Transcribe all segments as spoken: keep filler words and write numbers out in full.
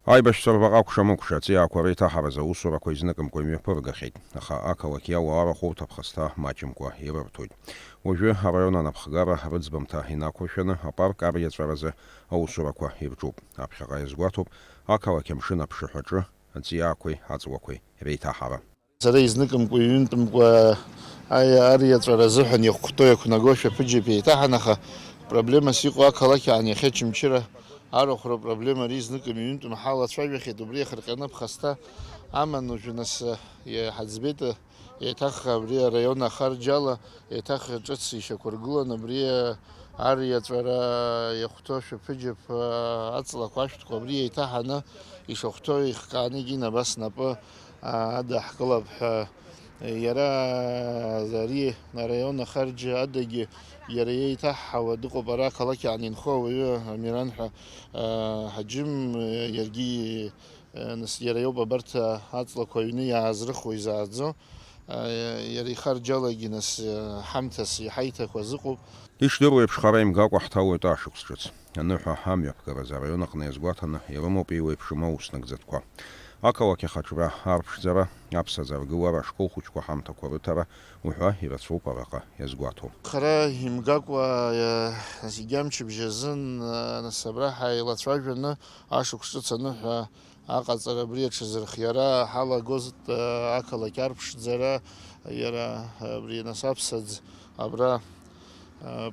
Аибашьцәа рбаҟа акәша-мыкәша аҵиаақәа реиҭаҳаразы аусурақәа изныкымкәа имҩаԥыргахьеит, аха ақалақь иалоу арахәоуҭа ԥхасҭа маҷымкәа ирырҭоит. Уажәы араион анапхгара рыӡбамҭа инақәыршәаны апарк ариаҵәаразы аусурақәа ирҿуп. Аԥхьаҟа иазгәаҭоуп ақалақь амшын аԥшаҳәаҿы аҵиаақәеи аҵлақәеи реиҭаҳара. Сара изныкымкәа, иҩынтәымкәа аи-, ариаҵәара азыҳәан иахәҭоу иақәнагоу шәаԥыџьаԥ еиҭаҳан, аха проблемас иҟоу ақалақь аан иахьа Очамчыра арахәра проблема ари зныкым иҩынтәым ҳалацәажәахьеит, убри иахырҟьаны ԥхасҭа аман уажәы нас, иҳаӡбеит, еиҭах абри араион ахарџьала еиҭах ҿыц ишьақәыргылан, абри ариаҵәара иахәҭоу шәаԥыџьаԥ аҵлақәа ашәҭқәа абри еиҭаҳаны ишахәҭоу ихкааны егьин абас напы адаҳкылап ҳәа, иара ари араион ахарџь адагьы иара иеиҭаҳҳауа дыҟоуп, ара ақалақь аан инхо ауаҩы Амиран ҳәа, а, Ҳаџьым, иаргьы, а, нас иара иоуп абарҭ, а, аҵлақәа аҩны иаазрыхуа изааӡо, а, иара ихарџьалагьы нас, а, ҳамҭас иҳаиҭақәа зыҟоуп. Ишдыру еиԥш, хара имгакәа ҳҭалоит ашықәс ҿыц. Аныҳәа амҩаԥгаразы араион аҟны иазгәаҭаны ирымоуп еиуеиԥшым аус нагӡатәқәа. Ақалақь ахаҿра арԥшӡара, аԥсаӡа аргылара, ашкол хәыҷқәа ҳамҭақәа рыҭара уҳәа ирацәоуп араҟа иазгәаҭоу. Хара имгакәа, зегьы амчыбжь азын, нас абра ҳаилацәажәаны ашықәс ҿыц аныҳәа аҟаҵара абри аҽазырхиара ҳалагозт, ақалақь арԥшӡара, иара абри нас аԥсаӡ абра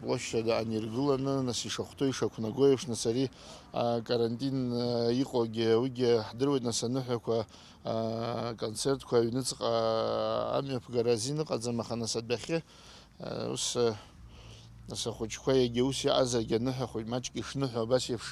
площадь аан иргыланы, нас ишахәҭоу ишақәнаго еиԥш, нас ари, а, карантин, а, иҟоугьы, уигьы ҳдыруеит, нас аныҳәақәа, а, концертқәа аҩныҵҟа амҩаԥгара азин ыҟаӡам, аха нас адәахьы, а, ус, а, нас ахәыҷқәа иагьа ус иаҟазаргьы аныҳәа хәыҷ маҷк ишныҳәо абас еиԥш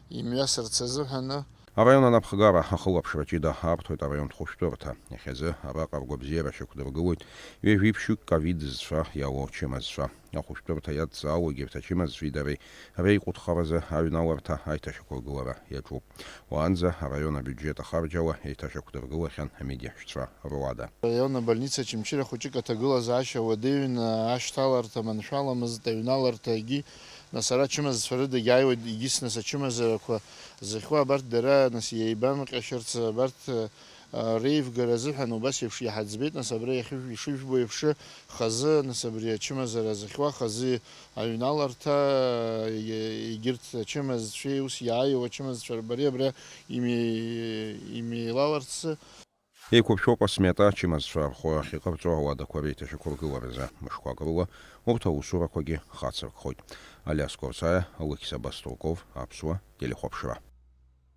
имҩасырц азыҳәаны. Араион анапхгара ахылаԥшра ҷыда арҭоит араионтә хәышәтәырҭа. Иахьазы араҟа ргәабзиара шьақәдыргылоит ҩажәи ԥшьҩык ковид зцәа иалоу ачымазцәа. Ахәышәтәырҭа иадҵаауа егьырҭ ачымазцәеи дареи реиҟәыҭхаразы аҩналарҭа аиҭашьақәыргылара иаҿуп. Уаанӡа араион абиуџьет ахарџьала еиҭашьақәдыргылахьан амедиаҳәшьцәа руада. Араион абольница Очамчыра хәыҷык аҭагылазаашьа уадаҩын, ашьҭаларҭа маншәаламызт, аҩналарҭагьы, нас ара ачымазцәа рыдагь ааиуеит, егьыс нас ачымазарақәа зыхьуа абарҭ дара, нас, иеибамҟьашьырц, абарҭ, а, реивгара азыҳәан убас еиԥш иҳаӡбеит, нас, абра иахьыжә-, ишыжәбо еиԥш, хазы, нас, абри ачымазара зыхьуа хазы аҩналарҭа, е-, егьырҭ ачымазцәеи ус иааиуа ачымазцәа рбареи абра име-, имеилаларц. Еиқәыршәоуп асмета ачымазцәа рхәы ахьыҟарҵо ауадақәа реиҭашьақәыргыларазы. Мышқәак рыла урҭ аусурақәагьы хацыркхоит. Алиас Корсаиа, Алықьса Баструков, Аԥсуа телехәаԥшра.